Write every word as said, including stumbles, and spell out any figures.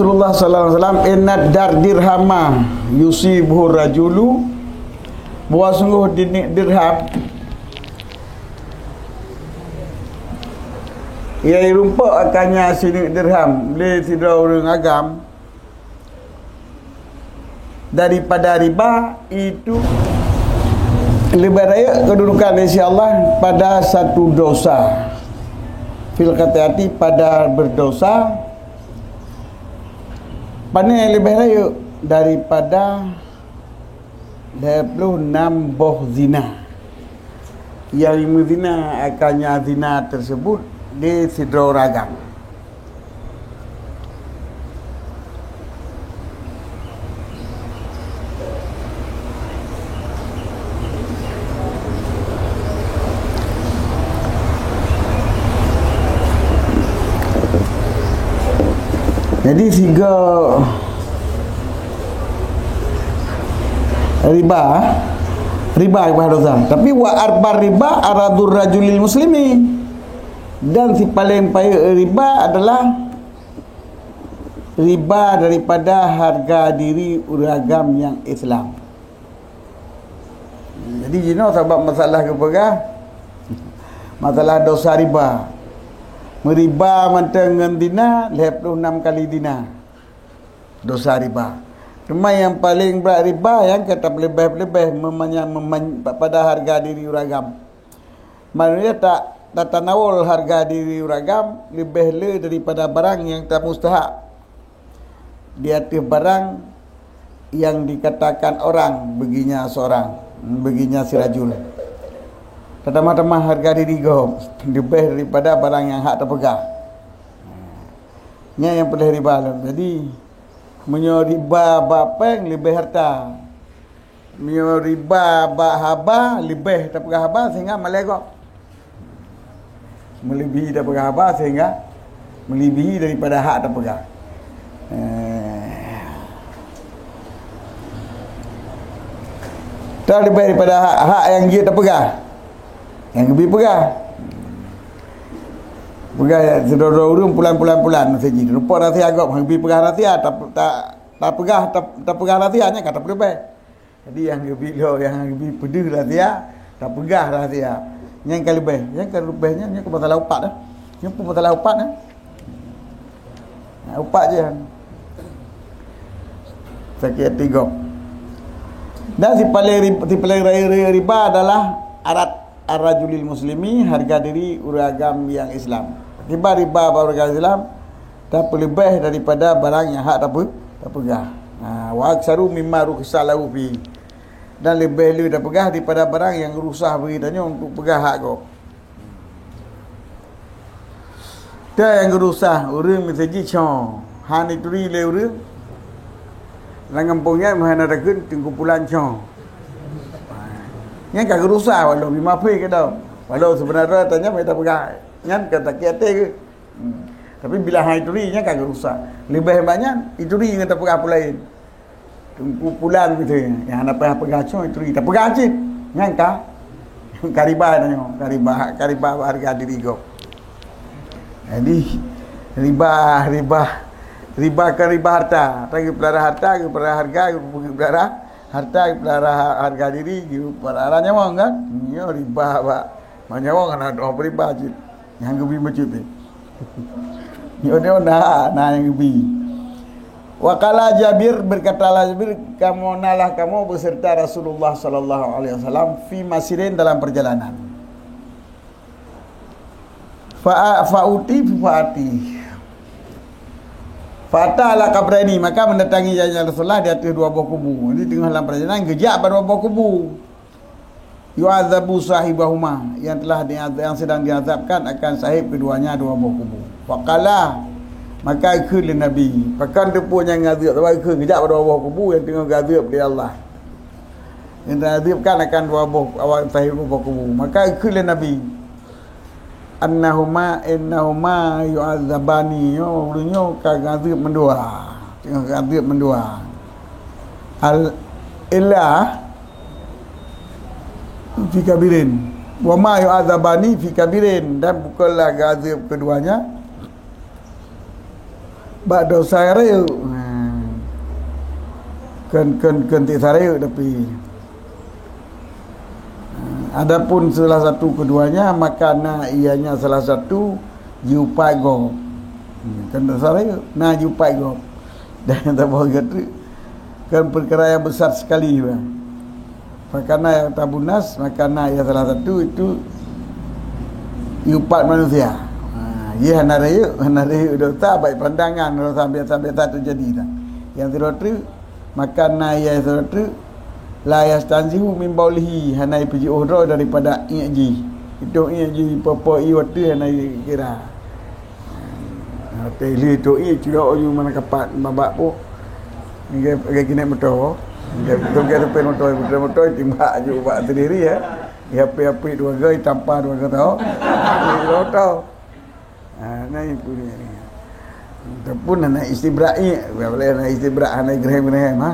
Rasulullah sallallahu alaihi wasallam, "Inna dar dirhama yusibuhu rajulu," bahwa sungguh dinik dirham, ia rumpok akannya sinik dirham lé sidroe ureuëng agam, daripada riba itu lebih rayeuk kedudukan, insya Allah, pada satu dosa. Fil qati'ati, pada berdosa. Pane lebih rayeuk daripada lhée ploh nam boh zina. Nyang meuzina akannya zina tersebut di sidroe ureuëng agam. Jadi siga riba, riba ibadah dosa. Tapi wa arbar riba aradur rajulil muslimi. Dan si paling payah riba adalah riba daripada harga diri ureuëng agam nyang Islam. Jadi jinoe sabab masalah geupeugah, masalah dosa riba. Meuriba mantong ngon dina, lhée ploh nam kali dina. Dosa riba. Cuma nyang paling brat riba nyang ka tapeuleubeh-leubeh meumanya-, meumany-, pada harga diri ureuëng agam. Manusia ta-, tatanawol harga diri ureuëng agam leubeh le daripada barang nyang tamustahak di ateueh barang yang dikatakan orang beginya seorang, beginya si rajul. Tatamah-tamah harga diri gob leubeh daripada barang nyang hak tapeugah. Nyan nyang peuleueh riba lom. Jadi, meunyoe riba bak péng leubeh harta. Meunyoe riba bak haba, leubeh tapeugah haba sehingga malée gob. Melebihi tapeugah haba sehingga melebihi daripada hak tapeugah. Eh. Dah leubeh daripada hak, hak nyang jeuet tapeugah. Nyang geubi peugah. Peugah sidroe-droe ureuëng pulan-pulan-pulan meuseujid. Rupa rahsia gob, nyang geubi peugah rahsia, ta-, ta-, tapeugah, ta-, tapeugah rahsia nyan ka tapeuleubeh. Jadi nyang geubi lom, nyang geubi peudeuh rahsia, tapeugah rahsia. Nyang ka leubeh, nyang ka leubeh nyan, nyan ka masalah upat dah. Nyan pun masalah upat dah. Nah, upat je. Sakét hati gob. Dan si paling ri-, si paling raya-raya riba adalah arat ar-rajulil muslimi, harga diri ureuëng agam nyang Islam. Akibat riba bak ureuëng agam Islam, tapeuleubeh daripada barang nyang hak tape-, tapeugah. Ha, wa aktsaru mimma rukhisa lahu fi. Dan leubeh le tapeugah daripada barang nyang rukhsah bagi tanyoe untuk peugah hak gob. Teuh nyang geurukhsah, ureuëng meuseujid cong, hana jituri lé ureuëng. Lam gampông nyan meuhana takheun teungku pulan cong. Nyan ka geurukhsah, walau bima fi keudau. Walau seubeuna droe tanyoe mita peugah, nyan ka sakét até geuh. Hmm. Tapi bila hana jituri, nyan ka geurukhsah. Leubeh bak nyan, jituri ngon tapeugah peue laén. Teungku pulan gitu, nyang hana payah peugah cong, jituri, tapeugah cit. Nyan ka, ka riba tanyoe, ka riba, ka riba harga diri gob. Jadi, riba, riba, riba ka riba harta. Tapi geupelara harta, geupelara harga, geupelara harta, geupelara ha-, harga diri, geupelara nyawöng kan? Nyoe riba bak, bak nyawöng hana dua riba cit. Nyang geubi bacut teuh. Nyoe-nyoe na, na nyang geubi. Wa qala Jabir, berkatalah Jabir, "Kamoe nalah kamoe beserta Rasulullah sallallahu alaihi wasallam fi masirin, dalam perjalanan. Fa, fa uti, fa ati. Fa ata ala qabraini, maka mendatangi Rasulullah di atas dua boh kubu." Jadi teungoh lam perjalanan, geujak bak dua boh kubu. "Yu'adzabu sahibahuma," yang telah diazab, yang sedang diazabkan akan sahib keduanya dua boh kubu. Faqala, maka geukheun lé Nabi, pakon teupeu nyang ngadeueb, sabab geukheun geujak bak dua boh kubu yang teungoh geuadeueb lé Allah. Yang diazabkan akan dua boh, awak sahib dua boh kubu. Maka geukheun lé Nabi, "Annahuma, innahuma yu'adzabani," nyoe ureuëng nyoe ka geuadeueb mandua. Teungoh geuadeueb mandua. Al, illa fi kabirin. Wa ma yu'adzabani fi kabirin, dan bukanlah geuadeueb keduanya Bak dosa rayeuk. Ha. Kon, kon, kon tiek rayeuk tapi. Ha, adapun salah satu keduanya, maka na ianya salah satu jiupat gob. Hmm, kon dosa rayeuk. Na jiupat gob. Dan tabah kata, kan perkara yang besar sekali, bang. Fakana yang tabunas, maka na ia salah satu itu jiupat manusia. Ha, ia hana rayeuk, hana rayeuk dosa, baik pandangan dosa biasa-biasa terjadi dah. Yang sidroe treuk, maka na ia sidroe treuk, la yastanzihu min baulihi, hana ipijiôh droe daripada iék jih. Itu iék jih, popo ié watèe hana kira. Watèe lheueh tu, ih, curok aju mana kapat babak pu. Ngai, ngai kinek moto. Ngai tu, ngai tu pen moto, moto, moto, timbak aju bak sendiri, ya. Ngai api-api dua goi, tampa dua goi tau. Ngai moto. Ha, ngai pun ni. Ataupun anak istibrak ni, boleh anak istibrak, anak gerhem-gerhem, ha.